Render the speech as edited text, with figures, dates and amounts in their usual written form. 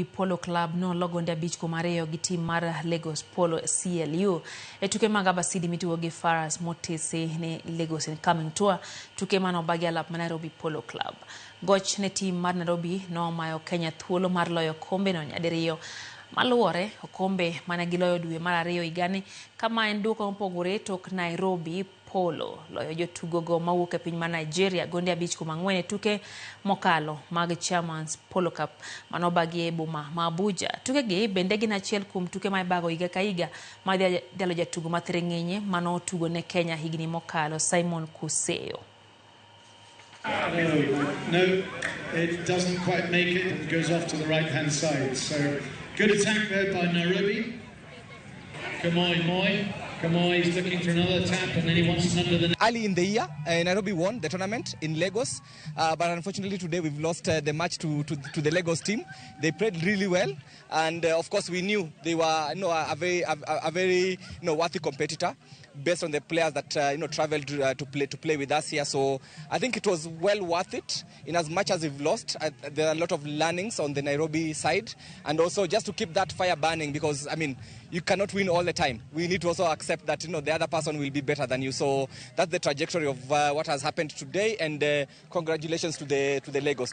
Polo Club nolo gonde 5-2 gi tim mar Lagos Polo CLU e tuke mag Abasidi mitugo gi Faras motese ne Lagos Incoming Tour, tuke mane obagi alap ma Nairobi Polo Club. Goch ne tim mar Nairobi nomayo Kenya thuolo mar loyo okombe no nyadiriyo maluwore okombe mane giloyo dwe mar ariyo higani kama en duoko mopogore tok Nairobi Polo loyo jotugo go mawuok e piny mar Nigeria gonde 5-4 e tuke mokalo mag Chairman's Polo Cup manobagi e boma ma Abuja. Tukegi bende gin achiel kuom tuke ma ibago higa ka higa ma dhialo jatugo ma thiring'inyi manotugo ne Kenya higni mokalo Simon Kuseyo. No, it doesn't quite make it and goes off to the right-hand side. So good attack there by Nairobi. Kamoi Moi. Kamoi is looking for another tap and then he wants it under the... Early in the year, Nairobi won the tournament in Lagos, but unfortunately today we've lost the match to the Lagos team. They played really well, and of course we knew they were a very worthy competitor based on the players that traveled to play with us here. So I think it was well worth it. In as much as we've lost, there are a lot of learnings on the Nairobi side, and also just to keep that fire burning because, I mean, you cannot win all the time. We need to also accept that the other person will be better than you. So that's the trajectory of what has happened today, and congratulations to the Lagos.